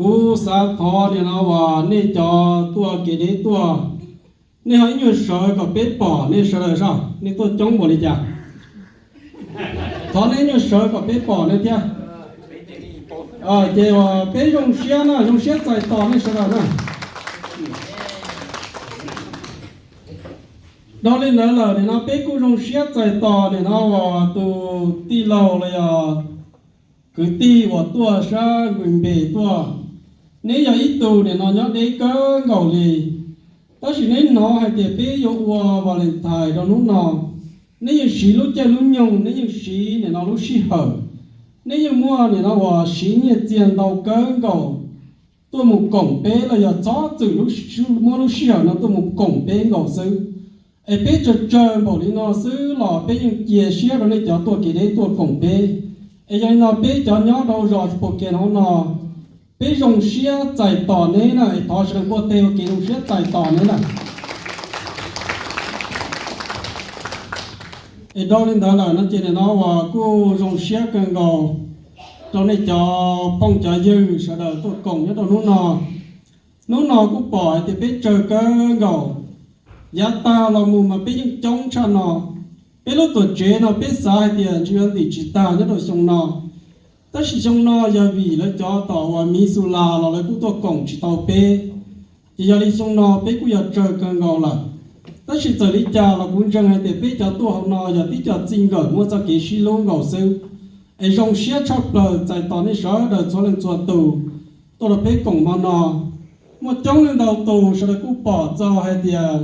Kuv xav thov nim no uas nej cov tuaj kev deb tuaj, nej ho ib nyuag sawv kom peb pom nej sawv daws saib nej tuaj coob npaum li cas. Thov nej ib nyuag sawv kom peb pom nej thiab. Ces uas peb zoo siab na, zoo siab txais tos nej sawv daws na. Dhau li ntawd lawm nim no peb kuj zoo siab txais tos nim no uas tus tij laug los yog kwv tij uas tuaj sab Nqis Npes tuaj. Neb yog ib tug nim no nyob deb kawg nkaus li, tab sis neb hnov hais tias peb yuav ua Valentine rau hnub no, neb yeej siv lub caij lub nyoog, neb yeej siv nim no lub sij hawm, neb yeej muaj nim no uas siv nyiaj txiag ntau kawg nkaus tuaj mus koom peb los yog txhob txwm muab lub sij hawm no tuaj mus koom peb nkaus xwb. Es peb tsawg tsawg npaum li no xwb los peb yeej cia siab rau nej cov tuaj kev deb tuaj koom peb. Es yog li no peb cov nyob rau zos Spokane hauv no, peb zoo siab txais tos neb na, es thov sawv daws npuaj teg ua kev zoo siab txais tos neb na. Es dhau li ntawd lawm no ces nim no uas kuj zoo siab kawg nkaus rau nej cov phooj cov ywg sawv daws tuaj koom nyob rau hnub no. Hnub no kuj pom hais tias peb tsawg kawg nkaus, yav tag los mus mas peb yeej coob tshaj no. Peb lub tuam tsev no peb xav hais tias ntshe yuav ntim tsis tag nyob rau xyoo no, tab sis xyoo no yog vim lawv cov tom uas Missoula los lawv kuj tuaj koom tsis tau peb, ces yog li xyoo no peb kuj yog tsawg kawg nkaus lawm. Tab sis txawm li cas los kuv ntseeg hais tias peb cov tuaj hauv no yog tib co txij nkawm muaj txoj kev sib hlub nkaus xwb. Es zoo siab tshaj plaws txais tos nej sawv daws txhua leej txhua tus tuaj rau peb koom hmo no. Muaj coob leej ntau tus sawv daws kuj pom txog hais tias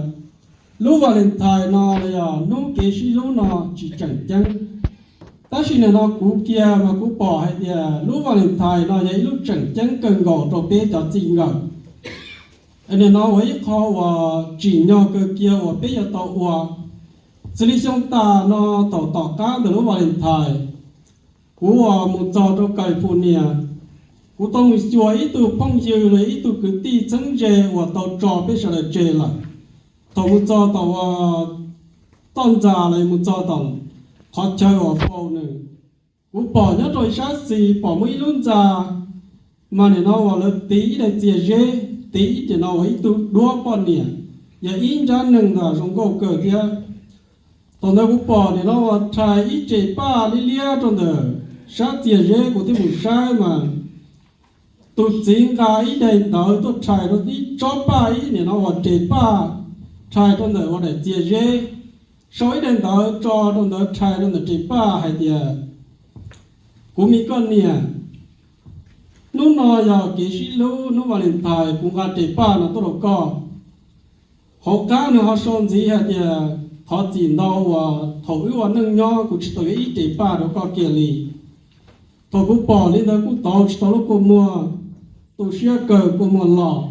lub Valentine no los yog hnub kev sib hlub no tsis tseem ceeb. Tab sis nim no kuv kiag mas kuv pom hais tias lub Valentine no yog ib lub tseem ceeb kawg nkaus rau peb cov txij nkawm. Nim no ua ib qho uas tsim nyog kawg kiag uas peb yuav tau ua. Xws li xyoo tas no thaum tom qab ntawm lub Valentine, kuv uas mus txog rau California, kuv tau mus xyuas ib tug phooj ywg los ib tug kwv tij txheeb ze uas tau tso peb sawv daws tseg lawm. Thaum mus txog tom uas toj ntxas los mus txog tom qhov chaw uas faus nws, kuv pom nyob rau ib sab xis pom muaj ib lub ntxa, mas nim no uas lawv tiv ib daim txias zeb, tiv ib nim no uas ib tug duab poj niam, yog ib nrab neeg ntag zoo nkauj kawg thiab. Thaum ntawd kuv pom nim no uas rhais ib res paj liab liab rau ntawm sab txias zeb, kuv thiaj mus saib mas tus txiv nqa ib daim ntawv tuaj rhais rau ib tsob paj ib nim no uas res paj, rhais rau ntawm uas daim txias zeb, sau ib daim ntawv tso rau ntawd rhais rau ntawm res paj hais tias, kuv me koj niam, hnub no yog kev sib hlub hnub Valentine, kuv nqa res paj no tuaj rau koj. Hauv qab nws ho sau ntxiv hais tias, thov txim ntau uas thaum wb ua neej nyob kuv tsis tau yuav ib res paj rau koj kiag li. Thaum kuv pom li ntawd kuj tauv tsis tau lub kua muag, tu siab kawg kua muag los.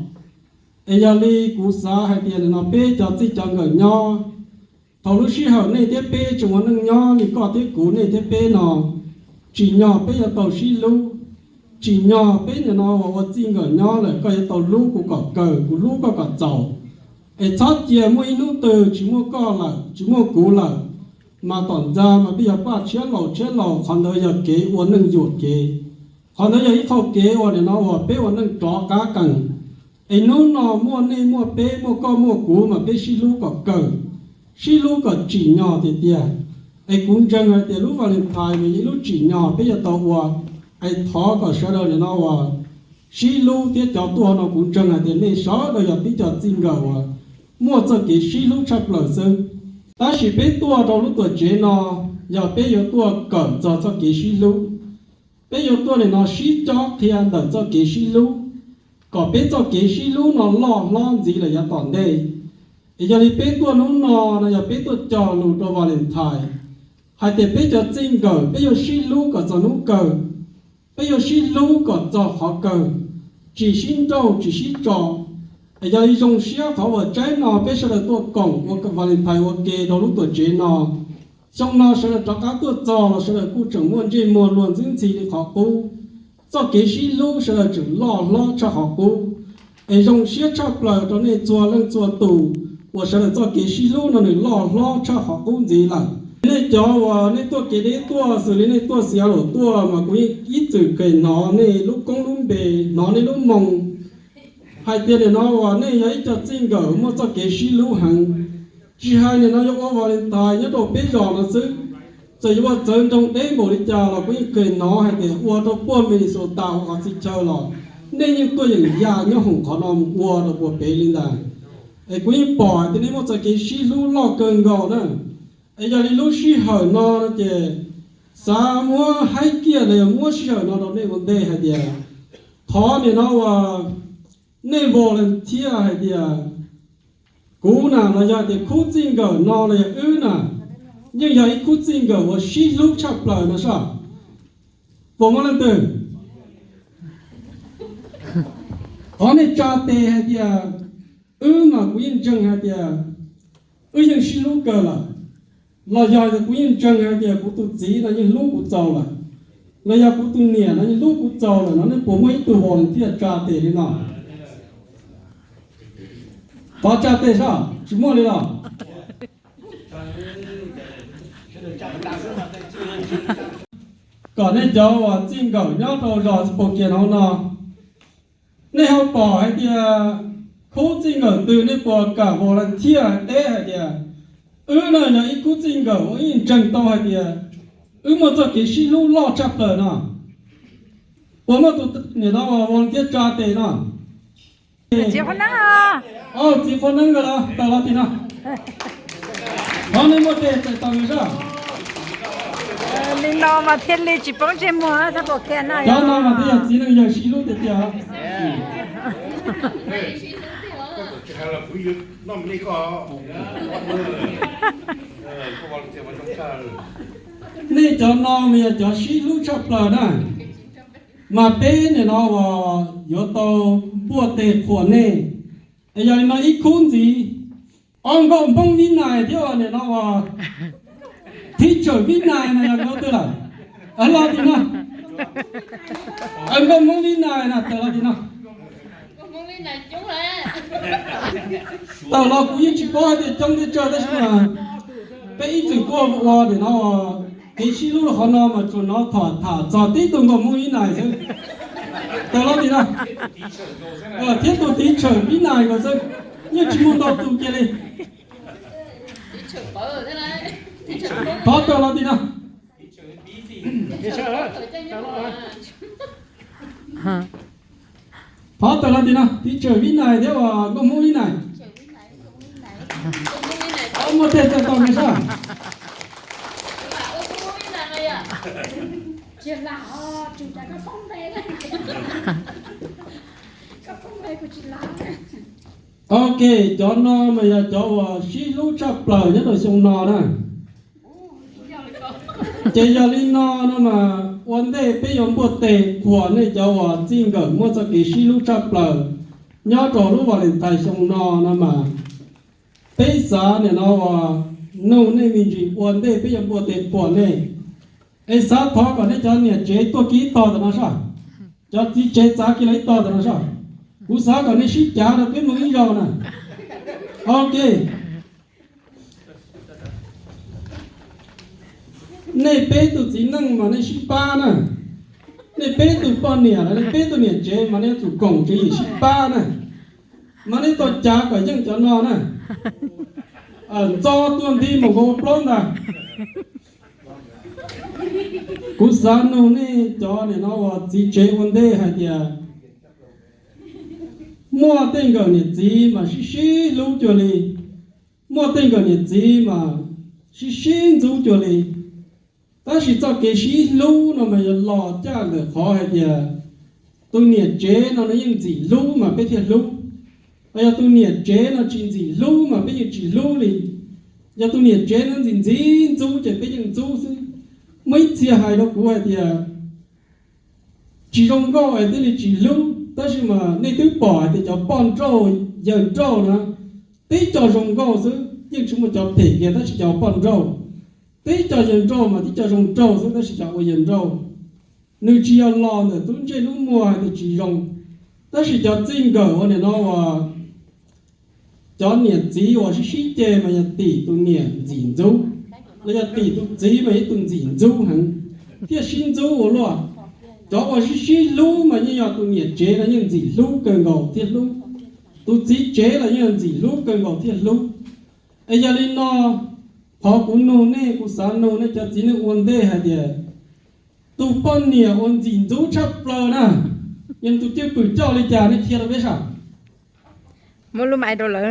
Es yog li kuv xav hais tias nim no peb cov txij cov nkawm nyob, thaum lub sij hawm nej thiab peb tseem ua neej nyob li koj thiab kuv, nej thiab peb no, tsim nyog peb yuav tau sib hlub. Tsim nyog peb nim no uas ua txij nkawm nyob lawm koj yuav tau hlub kuv kom kawg, kuv hlub koj kom txaus. Es txhob cia muaj ib hnub twg tsis muaj koj lawm tsis muaj kuv lawm, mas tom ntxa mas peb yog paj tshiab laus tshiab laus, qhov ntawd yog kev ua neej yuam kev. Qhov ntawd yog ib qho kev uas nim no uas peb ua neej rov qab qees. Es hnub no muaj nej muaj peb muaj koj muaj kuv mas peb sib hlub kom kawg, sib hlub kom tsim nyog tiag tiag. Es kuv ntseeg hais tias lub Valentine mas yog ib lub tsim nyog peb yuav tau ua. Es thov kom sawv daws nim no uas sib hlub thiab cov tuaj no kuv ntseeg hais tias nej sawv daws yog tib co txij nkawm uas muaj txoj kev sib hlub tshaj plaws xwb. Tab sis peb tuaj rau lub tuam tsev no yog peb yuav tuaj kawm txog txoj kev sib hlub. Peb yuav tuaj nim no sib cob qhia ntawm txoj kev sib hlub, kom peb txoj kev sib hlub no loj hlob ntxiv lawm yav tom ntej. Es yog li peb tuaj hnub no no yog peb tuaj cog lus rau Valentine, hais tias peb cov txij nkawm peb yuav sib hlub kom txog hnub kawg, peb yuav sib hlub kom txog qhov kawg, tsis sib nrauj tsis sib tso. Es yog li zoo siab qhov uas tsaib no peb sawv daws tuaj koom ua Valentine ua ke rau lub tuam tsev no. Xyoo no sawv daws rov qab tuaj txog los sawv daws kuj tseem muaj ntsej muag luag ntxwb ntxhi li qhov qub. Txoj kev sib hlub sawv daws tseem loj hlob tshaj qhov qub. Es zoo siab tshaj plaws rau nej txhua leej txhua tus uas sawv daws txoj kev sib hlub no nws loj hlob tshaj qhov qub ntxiv lawm. Nej cov uas nej tuaj kev deb tuaj xws li nej tuaj Seattle tuaj mas kuv yeej ib txwm kheev hnov nej lub koob lub npe, hnov nej lub moo hais tias nim no uas nej yog ib co txij nkawm muaj txoj kev sib hlub heev. Tsis hais nim no yuav ua Valentine nyob rau peb zos no xwb, txawm yuav ua txawv nroog deb npaum li cas los kuv yeej kheev hnov hais tias ua rau puag Minnesota ua qhov txhia chaw los nej yeej tuaj yeem ya nyob hoom qhov no mus ua rau puag pem li ntawd. Es kuv yeej pom hais tias nej muaj txoj kev sib hlub loj kawg nkaus na. Es yog li lub sij hawm no no ces xav muab haib kiag los yog muab sij hawm no rau nej ua ntej hais tias thov nim no uas nej volunteer hais tias kuv na los yog tias khub txij nkawm no los yog wb na, yeej yog ib khub txij nkawm uas sib hlub tshaj plaws no sav. Puas muaj leej twg? Thov nej tsa tes hais tias wb mas kuv yeej ntseeg hais tias wb yeej sib hlub kawg lawm. Los yog kuv yeej ntseeg hais tias kuv tus txiv no yeej hlub kuv txaus lawm, los yog kuv tus niam no yeej hlub kuv txaus lawm no, nej puas muaj ib tug volunteer tsa tes li no? Thov tsa tes sav, tsis muaj li los? Kom nej cov uas txij nkawm nyob rau zos Spokane no no, nej ho pom hais tias khub txij nkawm twg nej puas kam volunteer teb hais tias wb no yog ib khub txij nkawm uas wb yeej ntseeg tau hais tias wb muaj txoj kev sib hlub loj tshaj plaws no? Puas muaj tus nim no volunteer tsa tes no? Txiv Qhua Neeb, txiv Qhua Neeb nkawd los tawm los tim no. Thov nej muaj tes txawm tau nws sav. Li no mas thiaj li tsis poob ntsej muag, cov no mas thiaj yog txiv neej yawg sib hlub tiag tiag. Nej cov no mas yog cov sib hlub tshaj plaws na. Mas peb nim no uas yuav tau npuaj teg qhuas nej. Es yog li no ib khub ntxiv, ob nkauj Hmoob Vib Nais thiab nim no uas thib tsawm Vib Nais no yog nkauj twg lawm? Los tim no. Nkauj Hmoob Vib Nais na tawm los tim no. Tawm los kuv yeej tsis paub hais tias coob thiab tsawg tab sis mas peb ib txwm kuj ua nim no kev sib hlub rau qhov no mas tsuas hnov tham tham txog tib tug nkauj Hmoob Vib Nais xwb. Tawm los tim no. Thiab tus thib tsawm Vib Nais nkaus xwb, yeej tsis muaj ntau tus kiag li. Thov tawm los tim no. Thov tawm los tim no, thib tsawm Vib Nais thiab uas nkauj Hmoob Vib Nais. Muaj teg txawm tau nws sav. Ok, cov no mas yog cov uas sib hlub tshaj plaws nyob rau xyoo no na. Ces yog li no no mas ua ntej peb yuav npuaj teg qhuas nej cov uas txij nkawm muaj txoj kev sib hlub tshaj plaws nyob rau lub Valentine xyoo no no mas peb xav nim no uas nug nej me ntsis ua ntej peb yuav npuaj teg qhuas nej. Es xav thov kom nej cov niam tsev tuaj kib tog tam no sav. Cov txiv tsev txav kiag los ib tog tam no sav. Kuv xav kom nej sib cav rau peb moo ib zaug na. Ok. Nej peb tug txiv neej mas nej sib pab na. Nej peb tug poj niam los nej peb tug niam tsev mas nej yuav tsum koom tswv yim sib pab na. Mas nej tau cav kom yeej cov no na. Ntxo tuaj nti mus nkaus ua plaub ntag. Kuv xav nug nej cov nim no uas txiv tsev ua ntej hais tias muaj tej nkawm niam txiv mas sib sib hlub cuag li, muaj tej nkawm niam txiv mas sib sib ntxub cuag li. Tab sis txoj kev sib hlub no mas yog los caj ntawm qhov hais tias tus niam tsev no nws yeej ntxim hlub mas peb thiaj hlub. Yog tus niam tsev no tsis ntxim hlub mas peb yeej tsis hlub li. Yog tus niam tsev no ntxim ntxim ntxub ces peb yeej ntxub xwb. Muaj ib txhia hais rau kuv hais tias tsis zoo nkauj es thiaj li tsis hlub, tab sis mas nej twb pom hais tias cov poj nrauj yawg nrauj na, tib co zoo nkauj xwb, yeej tsis muaj cov phem kiag tab sis cov poj nrauj. Tib co yawg nrauj mas tib co zoo nraug xwb tab sis cov ua yawg nrauj, nws tsis yog los ntawm lub ntsej lub muag hais tias tsis zoo, tab sis cov txij nkawm ua nim no uas cov niam txiv uas sib sib ceg mas yog tim tus niam ntxim ntxub. los yog tim tus txiv mas yog ib tug ntxim ntxub heev, thiaj sib ntxub ua luaj. Cov uas sib sib hlub mas yeej yog tus niam tsev no yeej ntxim hlub kawg nkaus thiaj hlub, tus txiv tsev los yeej ntxim hlub kawg nkaus thiaj hlub. Es yog li no, qhov kuv nug nej, kuv xav nug nej cov txiv neej ua ntej hais tias, tus poj niam uas ntxim ntxub tshaj plaws na, yog tus cwj pwm coj li cas nej qhia rau peb saib. Muab lub mic rau lawv.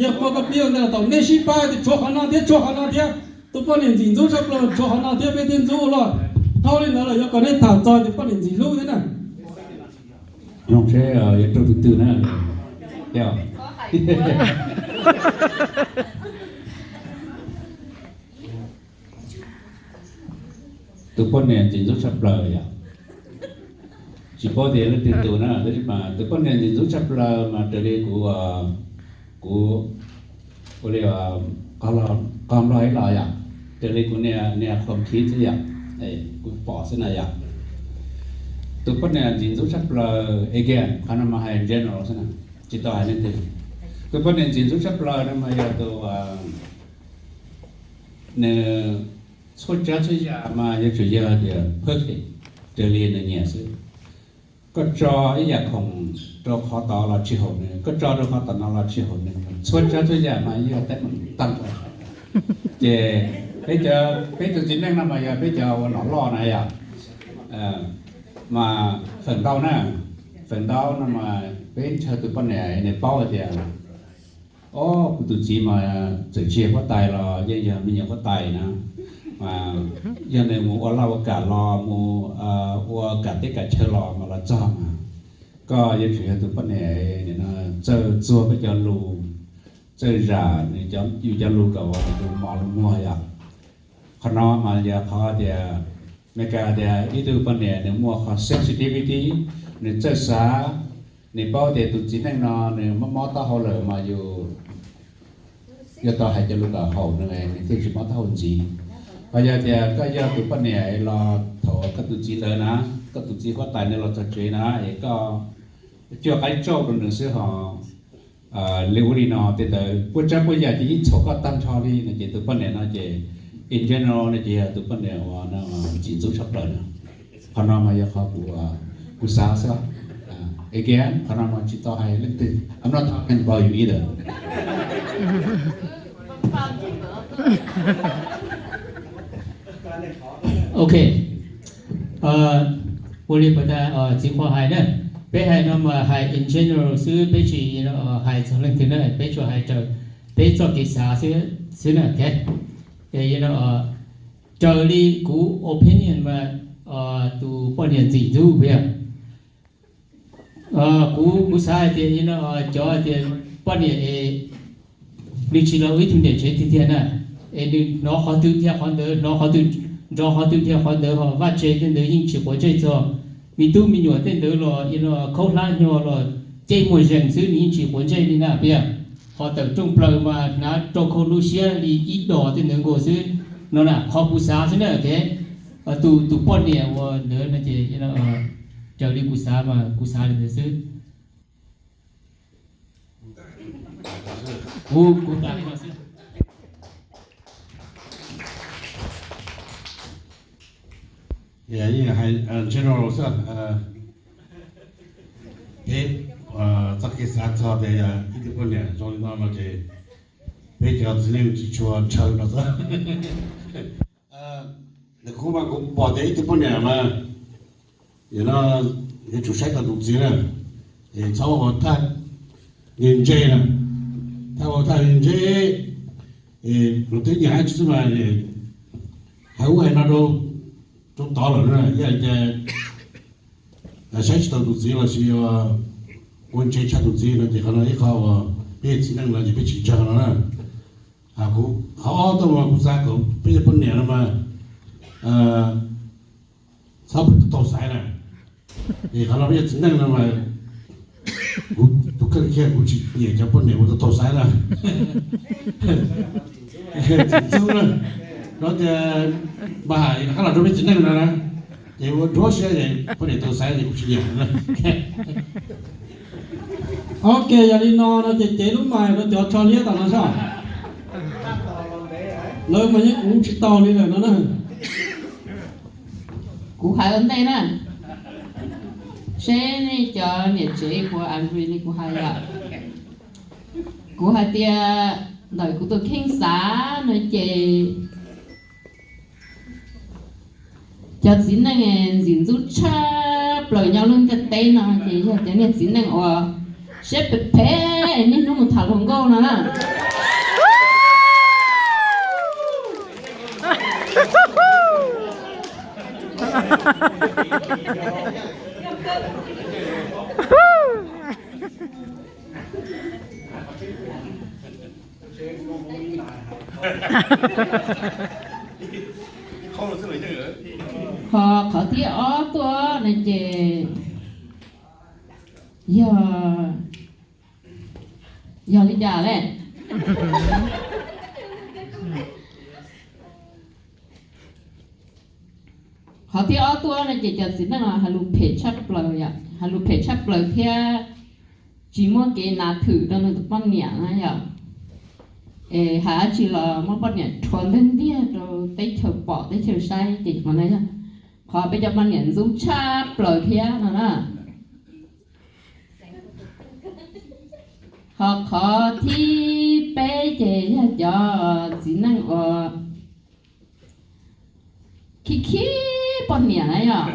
Yog koj pib ua ntej los tau, nej sib pab tias tshuav qhov no thiab tshuav qhov no thiab, tus poj niam ntxim ntxub tshaj plaws tshuav qhov no thiab peb thiaj ntxub ua luaj. Dhau li ntawd los yuav kom nej tham txog tus poj niam ntxim hlub thiab na. Mloog seb yuav raug tus twg na. Tus poj niam ntxim ntxub tshaj plaws yom. Tsis paub tias leej twg tus na, tab sis mas tus poj niam ntxim ntxub tshaj plaws mas raws li kuv, kuv ua li qhov nplog ib los yom, raws li kuv niam, niam qhuas khib xwb yom, kuv pom xwb na yom. Tus poj niam ntxim ntxub tshaj plaws, again, qhov no mas hais general xwb na, tsis tau hais leej twg. Tus poj niam ntxim ntxub tshaj plaws no mas yog tus, nws txhua tsav txhua yam mas yuav tsum yog tias perfect raws li nws nyiam xwb. Koj tso ib yam khoom rau qhov tod los tsis haum nws, koj tso rau qhov tom no los tsis haum nws, txhua tsav txhua yam mas yog teeb meem tag nrho. Ces peb cov, peb tus txiv neej no mas yog peb cov ua nom loj na yom, mas feem ntau na, feem ntau no mas peb ntshaw tus poj niam nws paub hais tias, o, kuv tus txiv mas txawm tsis yog huab tais los yeej yog me nyuam huab tais na, mas yog nws mus ua laj ua kam los mus ua kam teb kam chaw los mas los txog mas koj yuav tsum yog tus poj niam txawj txuag koj cov lus, txawj zam yus cov lus kom ua lus mos lus muag yom. Qhov no mas yog qhov tias Meskas tias ib tug poj niam nws muaj qhov sensitivity, nws txawj xav, nws paub tias tus txiv neej no nws mob mob taub hau lawm mas yus yuav tau hais cov lus kom haum nws, nws thiaj tsis mob taub hau ntxiv. Ho yog tias koj yog tus poj niam los thaum koj tus txiv ntawd na, koj tus txiv huab tais nws los txog tsev na es koj cuaj qaib tsauj rau nws xwb ho li ub li no tej ntawd puas tsav puas yam ces yeej txhaum koj tag nrho li no ces tus poj niam no ces in general no ces yog tus poj niam uas ntxim ntxub tshaj plaws na. Qhov no mas yog qhov kuv, kuv xav xwb. Again, qhov no mas tsis tau hais leej twg, I'm not talking about you either. Ok, ua li puas tas txiv qhua hais na, peb hais no mas hais in general xwb, peb tsis hais txog leej twg na, peb tsuas hais raws peb txoj kev xav xwb na. Raws li kuv opinion mas tus poj niam ntxim ntxub puas yog? Kuv, kuv xav hais tias cov tias poj niam es nws tsis los ua ib tug niam tsev tiag tiag na, es nws hnov qhov twg dhia qhov ntawd, hnov qhov twg, nrov qhov twg dhia qhov ntawd, ho vaj tse tej ntawd yeej tsis quav ntsej txog. Me tub me nyuam tej ntawd los khaub hlab hnyo los cej muag zees xwb, nws yeej tsis quav ntsej li na puas yog? Ho tawm rooj plaws mas hnav rau khau lub siab li ib dos tej ntawd nkaus xwb. No na qhov kuv xav xwb na. Tus, tus poj niam uas ntawd no ces raws li kuv xav mas kuv xav li ntawd xwb. Kuv, kuv tas li no xwb. Yeej hais general xwb. Peb txoj kev xav txog tias yog ib tug poj niam zoo li no no ces peb cov txiv neej tsis tshua ntshaw no xwb. Kuv mas kuv pom tias ib tug poj niam mas, no, yuav tsum saib tau tus txiv na, es txhob ua thaj ntse na, thaj ua thaj ntse, es nws twb nyiam hais tsis xwb mas hais ub hais no rau tod lawm na, yog tias saib tsis tau tus txiv los sis ua ntse tshaj tus txiv no ces qhov no ib qho uas peb txiv neej no ces peb tsis ntshaw no na. Kuv qhov ob tuaj mas kuv xav kom peb cov poj niam no mas txhob pub tau xaiv na. Es qhov no peb cov txiv neej no mas kuv tus kheej kiag kuv tsis nyiam cov poj niam ua tau tau xaiv na. Txim ntxub na, no tias mas hais qab los rau peb txiv neej no na, ces ua nruab siab es poj niam tau xaiv ces kuv tsis nyiam na. Ok, yog li no no ces cev lub mais rau cov tsho liab tom no soj. Lawv mas yeej ua tsis tau li lawm no na. Kuv hais ua ntej na, seb nej cov niam tsev puas agree li kuv hais yom. Kuv hais tias ntawm kuv tus kheej xav no ces cov txiv neej ntxim ntxub tshaj plaws nyob lub ntiaj teb no ces yog cov niag txiv neej uas siab phem phem niaj hnub mus tham hluas nkauj no na. Ho qhov thib ob tuaj no ces yog, yog li cas ne? Qhov thib ob tuaj no ces cov txiv neej hais lus phem tshaj plaws, hais lus phem tshaj plaws thiab tsis muaj kev nav thwm rau nws tus poj niam na yom. Es hais dab tsi los muab poj niam rhuav ntiag ntiag rau teb chaws pom teb chaws saib ces qhov no yog qhov peb cov poj niam ntxub tshaj plaws thiab no na. Ho qhov thib peb ces yog cov txiv neej uas khib khib poj niam na yom.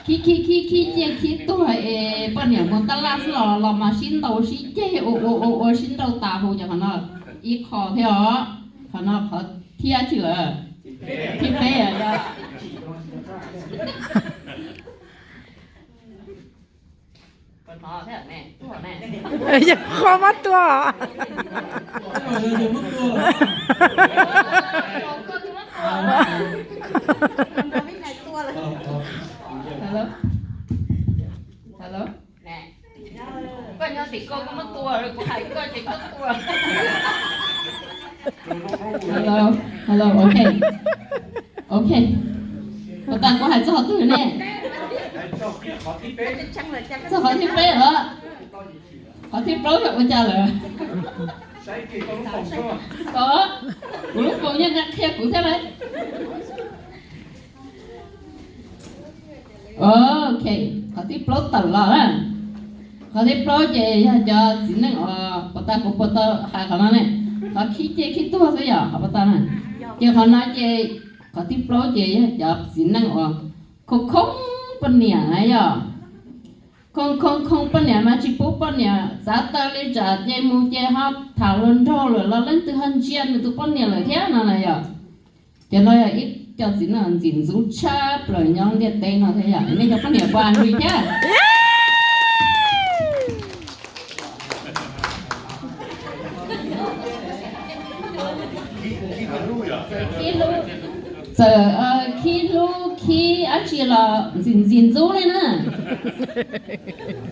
Khib khib khib khib ciaj khib tuag es poj niam mus tab laj xwb los los mas sib ntaus sib ceg ua ua ua ua sib nrauj tas hu cov qhov no ib qho thiab os. Qhov no qhov thib dab tsi lawm? Thib peb yom. Yog qhov muab tua. Hello. Hello. Koj nyob tim koj, koj muab tua, kuv hais koj ces koj tua. Hello, hello, ok. Ok. Puas tas kuv hais txog qhov twg ne? Txog qhov thib peb lawm. Qhov thib plaub yog ua cas lawm? Os, kuv lub foos yeej qhia kuv thiab lauj. Ok, qhov thib plaub tawm los na. Qhov thib plaub ces yog cov txiv neej uas, puas tas kuv puas tau hais qhov no ne? Qhov khib ciaj khib tuag xwb yom, qhov puas tas na. Ces qhov no ces, qhov thib plaub ces yog cov txiv neej uas khoo khoo poj niam na yom. Khoo khoo khoo poj niam mas tsis pub poj niam txav taw li, tsam ces mus ces ho tham hluas nraug lawm los leej twg ho ntsia nws tus poj niam lawm thiab no na yom. Cov no yog ib co txiv neej ntxim ntxub tshaj plaws nyob ntiaj teb no thiab yom. Nej cov poj niam puas agree thiab? Txawm khib hlub khib dab tsi los ntxim ntxim ntxub li na.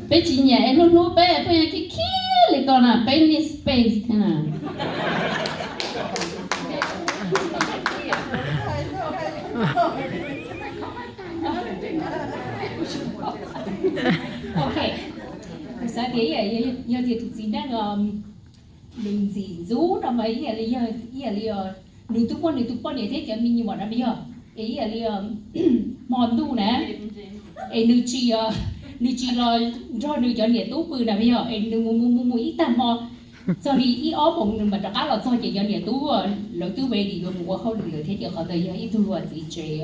Peb tsis nyiam es hlub hlub peb, pheej khib khib li ko na, peb need space thiab na. Ok, kuv xav tias yog tias tus txiv neej nws ntxim ntxub no mas ib yam li, ib yam li nws twb muaj nws tus poj niam thiab cov me nyuam no mas yog, es ib yam li hmo ntuj na, es nws tsis, nws tsis los nrog nws cov niam tub pw na mas yog, es nws mus mus mus mus ib tag hmo, txog li ib ob moos nws mam rov qab los txog ces cov niam tub lawv twb ready yuav mus ua hauj lwm lawm thiab, ces qhov ntawd yog ib tug txiv tsev,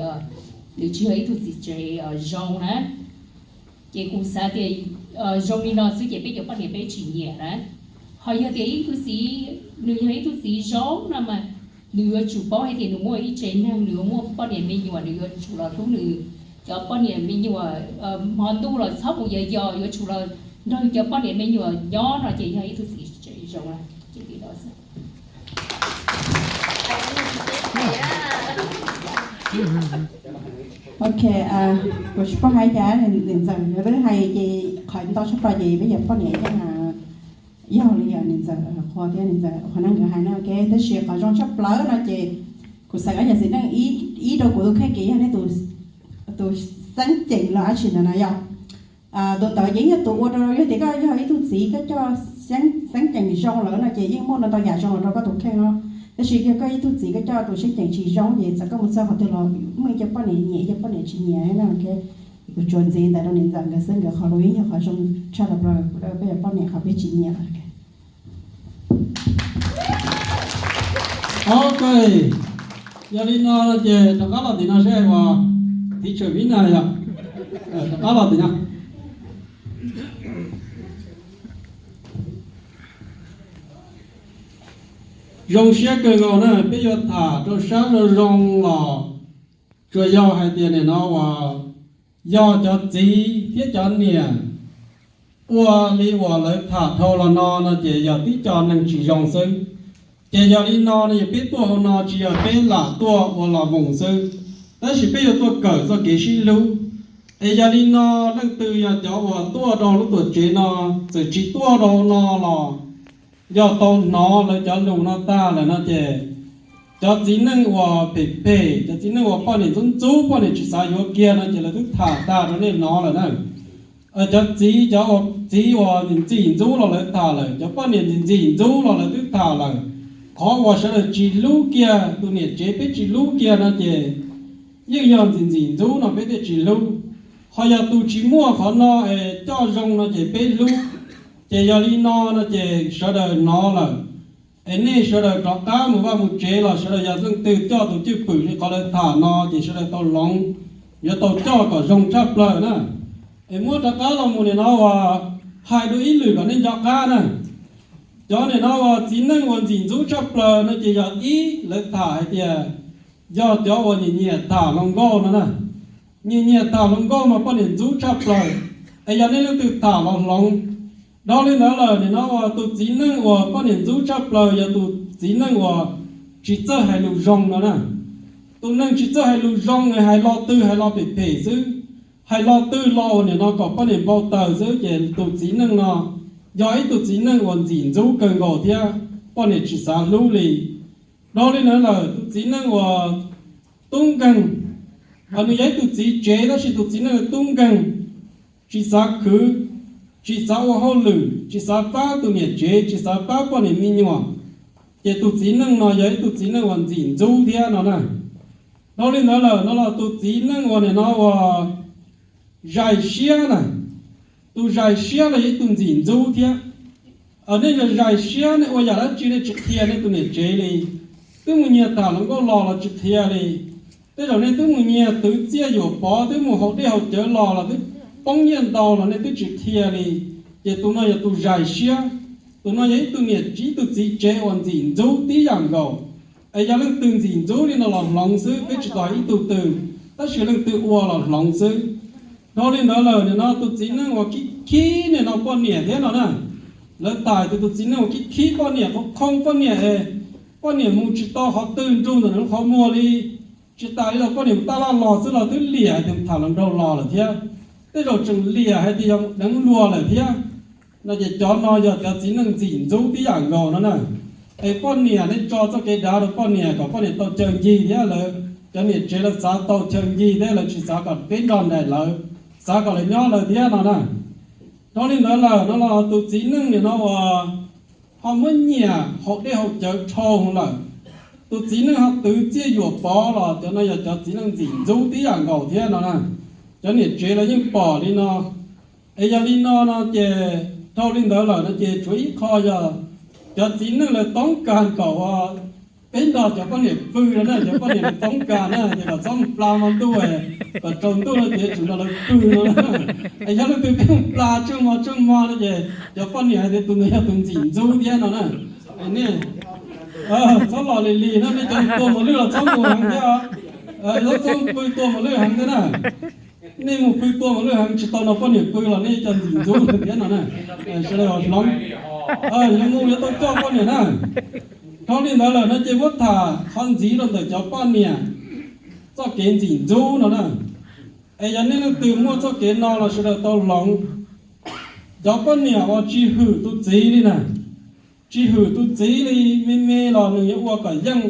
nws tsis yog ib tug txiv tsev zoo na. Ces kuv xav tias zoo li no xwb ces peb cov poj niam peb tsis nyiam na. Ho yog tias ib tug txiv, nws yog ib tug txiv zoo no mas nws yuav tsum paub hais tias nws muaj ib tsev neeg, nws yuav muaj poj niam me nyuam, nws yuav tsum los hlub nws cov poj niam me nyuam, hmo ntuj los txhob mus yos yos, yuav tsum los nrog cov poj niam me nyuam nyob no ces yog ib tug txiv tsev zoo na. Ces li no xwb. Ok, kuv tsis paub hais cas, niam ntxawm nws twb hais ces qhov ntau tshaj plaws ces peb cov poj niam yeej yog li niam ntxawm qhua thiab niam ntxawm qhua neej nkawd hais no, ok, tab sis qhov zoo tshaj plaws no ces kuv xav kom cov txiv neej ib rau kuv tus kheej ces yog nej tus xeeb ceem los dab tsi ntawd na yog. Tus ntawd ces yeej yog tus ua rau yog tias koj yog ib tug txiv koj coj xeeb ceem zoo lawm no ces yeej muaj ntau yam zoo los rau koj tus kheej no. Tab sis yog koj ib tug txiv koj coj tus tseeb tseem tsis zoo ces txawm koj mus txog qhov twg los muaj ib co poj niam nyiam, ib co poj niam tsis nyiam na. Kuv tsuas ntxiv ntawm rau niam ntxawm nkawd xwb, nkawd qhov lus yeej yog qhov zoo tshaj tawm plaws rau peb cov poj niam qhov peb tsis nyiam. Ok, yog li no ces rov qab los tim no seb uas tiv tshem vib na yog, rov qab los tim no. Zoo siab kawg nkaus na, peb yuav tham rau sab zoo zoo los tsuas yog hais tias nim no uas yog cov txiv thiab cov niam ua li uas lawv tham dhau los no no ces yog tib co neeg tsis zoo xwb. Ces yog li no no yog peb tuaj hauv no tsis yog peb lam tuaj ua los voos xwb, tab sis peb yuav tuaj kawm txoj kev sib hlub. Es yog li no leej twg yog cov uas tuaj rau lub tuam tsev no txawm tsis tuaj rau no los yog tau hnov lawv cov lus no tag lawm no ces cov txiv neej uas phem phem, cov txiv neej uas poj niam ntxub ntxub, poj niam tsis xav yuav kiag no ces lawv twb tham tag rau nej hnov lawm na. Cov txiv, cov uas txiv uas ntxim ntxim ntxub los lawv tham lawm, cov poj niam ntxim ntxim ntxub los lawv twb tham lawm. Qhov uas sawv daws tsis hlub kiag, tus niam tsev peb tsis hlub kiag no ces yeej yog ntxim ntxim ntxub no peb thiaj tsis hlub. Ho yog tus tsis muaj qhov no es coj zoo no ces peb hlub. Ces yog li no no ces sawv daws hnov lawm, es nej sawv daws rov qab mus vaj mus tsev los sawv daws yog leej twg coj tus cwj pwm li qhov lawv tham no ces sawv daws tau hloov, yuav tau coj kom zoo tshaj plaws na. Es muab rov qab los mus nim no uas hais dua ib lwm kom nej nco qab na. Cov nim no uas txiv neej uas ntxim ntxub tshaj plaws no ces yog ib, lawv tham hais tias yog cov uas nyiam nyiam tham hluas nkauj no na. Nyiam nyiam tham hluas nkauj mas poj niam ntxub tshaj plaws, es yog nej leej twg tham los hloov. Dhau li ntawd lawm nim no uas tus txiv neej uas poj niam ntxub tshaj plaws yog tus txiv neej uas tsis txawj hais lus zoo no na. Tus neeg tsis txawj hais lus zoo, hais lo twg hais lo phem phem xwb, hais lo twg lo uas nim no kom poj niam npau taws xwb ces tus txiv neej no yog ib tug txiv neej uas ntxim ntxub kawg nkaus thiab poj niam tsis xav hlub li. Dhau li ntawd lawm tus txiv neej uas tub nkeeg, nws yog ib tug txiv tsev tab sis tus txiv neej tub nkeeg, tsis xav khwv, tsis xav ua hauj lwm, tsis xav pab tus niam tsev, tsis xav pab poj niam me nyuam, ces tus txiv neej no yog ib tug txiv neej uas ntxim ntxub thiab no na. Dhau li ntawd lawm no los tus txiv neej uas nim no uas zais siab na, tus zais siab los yog ib tug ntxim ntxub thiab. Nej zais siab, nej ua yam dab tsi nej tsis qhia nej tus niam tsev li. Twb mus nyiag tham hluas nkauj los los tsis qhia li. Tej zaum nej twb mus nyiag twv txiaj yuam pov, twb mus haus dej haus cawv los los twb poob nyiaj ntau los nej twb tsis qhia li. Ces tus no yog tus zais siab. Tus no yog ib tug niam tsev, ib tug txiv tsev uas ntxim ntxub tib yam nkaus. Es yog leej twg ntxim ntxub li no los hloov xwb, peb tsis tau hais ib tug twg, tab sis leej twg ua los hloov xwb. Dhau li ntawd lawm nim no tus txiv neej uas khib khib nim no poj niam thiab no na. Lawv tham tias tus txiv neej uas khib khib poj niam, qhov khoo poj niam es poj niam mus tsis tau qhov twg nrug ntawm nws qhov muag li. Tsis tas li los poj niam mus taj laj los xwb los twb liam hais tias tham hluas nraug los lawm thiab. Tej zaum tseem liam hais tias yog deev luag lawm thiab. No ces cov no yog cov txiv neej ntxim ntxub tib yam nkaus no na. Es poj niam nej tso txoj kev dav rau poj niam kom poj niam tau chaw ncig thiab lawv cov niam tsev lawv xav tau chaw ncig thiab lawv tsis xav kom peb nrog nraim lawv, xav kom lawv nyob lawv thiab no na. Dhau li ntawd lawm no los tus txiv neej nim no uas ho muab nyiam haus dej haus cawv dhau lawm, tus txiv neej ho twv txiaj yuam pov los cov no yog cov txiv neej ntxim ntxub tib yam nkaus thiab no na. Cov niam tsev lawv yeej pom li no. Es yog li no no ces dhau li ntawd lawm no ces tshuav ib qho yog cov txiv neej lawv toob kas kom ua, peb nrog cov poj niam pw no na, cov poj niam lawv toob kas na ces kom txhob mus pla hmo ntuj, kom tsaus ntuj no ces tsum nrog lawv pw no. Es yog leej twg pheej mus pla tsheej hmo tsheej hmo no ces cov poj niam hais tias tus ntawd yog tus ntxim ntxub thiab no na. Nej txhob los lim lim no, nej cov tua mos lwj los txhob mus heev thiab, txhob pw tua mos lwj heev thiab na. Nej mus pw tua mos lwj heev tsis tau nrog poj niam pw los nej cov ntxim ntxub thiab no na. Sawv daws hloov, yuav mus yuav tau coj poj niam na. Dhau li ntawd lawm no ces muab tham qhov ntxiv rau ntawm cov poj niam txoj kev ntxim ntxub no na. Es yog nej leej twg muaj txoj kev no los sawv daws tau hloov. Cov poj niam uas tsis hwm tus txiv li na, tsis hwm tus txiv li, me me los nws yuav ua kom yeej,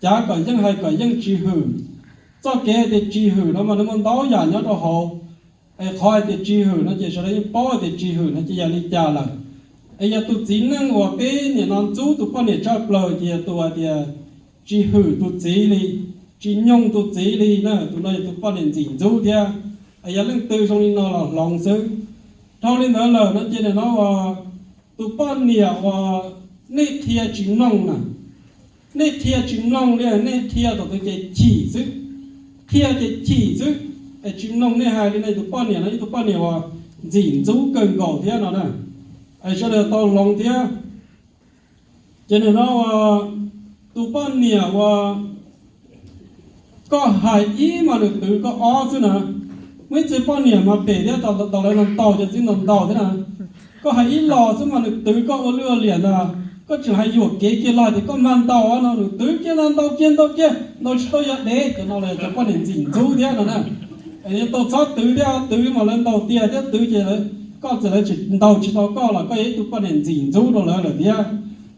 cav kom yeej, hais kom yeej, tsis hwm. Txoj kev hais tias tsis hwm no mas nws muaj ntau yam nyob rau hauv. Es qhov hais tias tsis hwm no ces sawv daws yeej paub hais tias tsis hwm no ces yog li cas lawm. Es yog tus txiv neej uas peb nim no ntxub tus poj niam tshaj plaws ces yog tus hais tias tsis hwm tus txiv li, tsis nyoog tus txiv li na, tus no yog tus poj niam ntxim ntxub thiab. Es yog leej twg zoo li no los hloov xwb. Dhau li ntawd lawm no ces nim no uas tus poj niam uas nej qhia tsis mloog na, nej qhia tsis mloog li, nej qhia thaum twg ces chim xwb, qhia ces chim xwb, es tsis mloog nej hais li no, tus poj niam no ib tug poj niam uas ntxim ntxub kawg nkaus thiab no na. Es sawv daws tau hloov thiab. Ces nim no uas tus poj niam uas koj hais ib mas nws twv koj ob xwb na. Muaj ib txhia poj niam mas phem thiab, tau lawv ntaus cov txiv ntaus ntaus thiab na. Koj hais ib los xwb mas nws twv koj ua lwj ua liam ntag. Koj tseem hais yuam kev kiag los tias koj mag ntaus no, nws twv kiag no, ntaus kiag ntaus kiag, ntaus tsis tau yog dev, cov no los cov poj niam ntxim ntxub thiab no na. Es yuav tau txhob twv thiab, twv mas lawv ntaus tiag thiab, twv ces koj txawm lawv tsis ntaus tsis tau koj los koj yog ib tug poj niam ntxim ntxub rau lawv lawm thiab.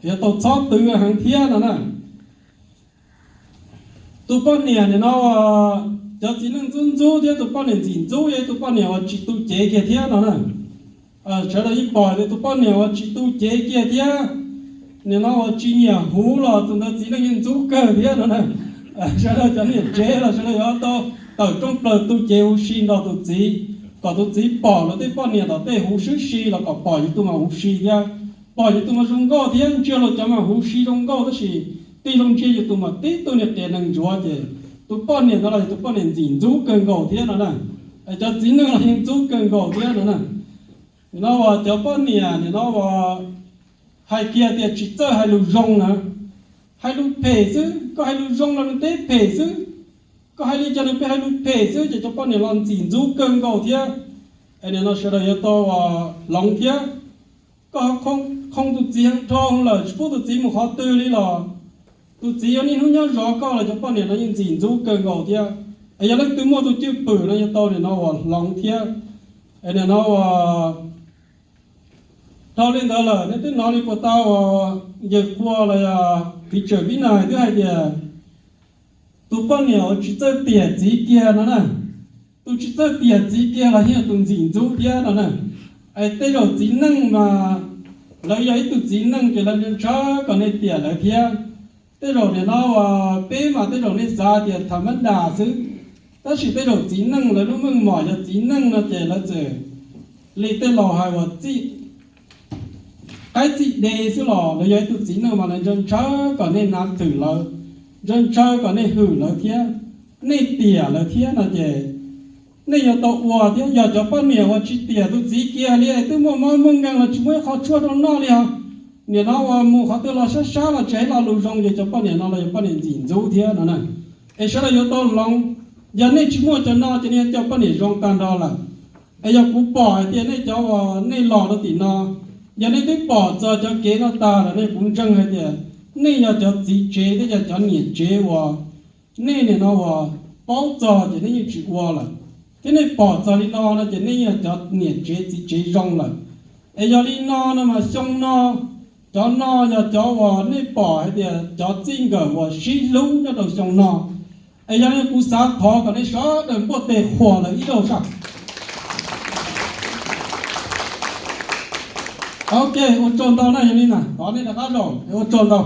Yuav tau txhob twv heev thiab no na. Tus poj niam nim no uas cov txiv neej ntxub ntxub thiab tus poj niam ntxim ntxub yog ib tug poj niam uas tsis tu cev kiag thiab no na. Sawv daws yeej pom tias tus poj niam uas tsis tu cev kiag thiab, nim no uas tsis nyiam huv los tus ntawd txiv neej yeej ntxub kawg thiab no na. Sawv daws cov niam tsev los sawv daws yuav tau tawm rooj plaws tu cev huv si nrog tus txiv, kom tus txiv pom lawv tej poj niam tom tej huv swb si los kom pom yus tus mas huv si thiab, pom yus tus mas zoo nkauj thiab. Ntsia los cov mas huv si zoo nkauj tab sis tij zoo ntsia yus tus mas tib tug niag qias neeg ntsuav ces tus poj niam ntawd los yog tus poj niam ntxim ntxub kawg nkaus thiab no na. Cov txiv neej los yeej ntxub kawg nkaus thiab no na. Nim no uas cov poj niam nim no uas hais kiag tias tsis txawj hais lus zoo na, hais lus phem xwb, koj hais lus zoo los nws teb phem xwb, koj hais li cas nws pheej hais lus phem xwb ces cov poj niam los ntxim ntxub kawg nkaus thiab. Es nim no sawv daws yuav tau hloov thiab. Koj ho khoo tus txiv heev dhau lawm tsis pub tus txiv mus qhov twg li los tus txiv yuav niaj hnub nyob zov koj los cov poj niam no yeej ntxim ntxub kawg nkaus thiab. Es yog leej twg muaj tus cwj pwm no yuav tau nim no uas hloov thiab. Es nim no uas dhau li ntawd lawm nej twb hnov li puas tau uas yawg Qhua los yog txiv tsawm Vib Nais twb hais tias tus poj niam uas tsis txawj tiam txiv kiag no na, tus tsis txawj tiam txiv kiag los yeej yog tus ntxim ntxub thiab no na. Es tej zaum txiv neej mas lawv yog ib tug txiv neej ces lawv ntshaw ntshaw kom nej tiam lawv thiab. Tej zaum nim no uas peb mas tej zaum nej xav tias tham mab das xwb, tab sis tej zaum txiv neej lawv lub meej mom yog txiv neej no ces lawv txawm li tej laus hais uas txij qaib txij de xwb los lawv yog ib tug txiv neej mas lawv ntshaw ntshaw kom nej nav thwm lawv, ntshaw ntshaw kom nej hwm lawv thiab, nej tiam lawv thiab no ces nej yuav tau ua thiab. Yog cov poj niam uas tsis tiam tus txiv kiag li es twb muaj mob muaj nkeeg los tsis muaj ib qho tshuaj rau noj li os, nim no uas mus qhov twg los sab sab los tsis hais lo lus zoo ces cov poj niam no los yog poj niam ntxim ntxub thiab no na. Es sawv daws yuav tau hloov, yog nej tsis muaj cov no ces nej yuav coj poj niam zoo tag nrho lawm. Es yog kuv pom hais tias nej cov uas nej los rau tim no, yog nej twb pom txog cov kev no tag lawm nej kuv ntseeg hais tias nej yog cov txiv tsev thiab yog cov niam tsev uas nej nim no uas paub txog ces nej yeej tsis ua lawm, thiab nej pom txog li no no ces nej yeej yog cov niam tsev txiv tsev zoo lawm. Es yog li no no mas xyoo no, cov no yog cov uas nej pom hais tias cov txij nkawm uas sib hlub nyob rau xyoo no. Es yog li kuv xav thov kom nej sawv daws npuaj tes qhuas lawv ib zaug saj. Ok, ua tsaug ntau na, yog li na thov nej rov qab zaum, ua tsaug ntau.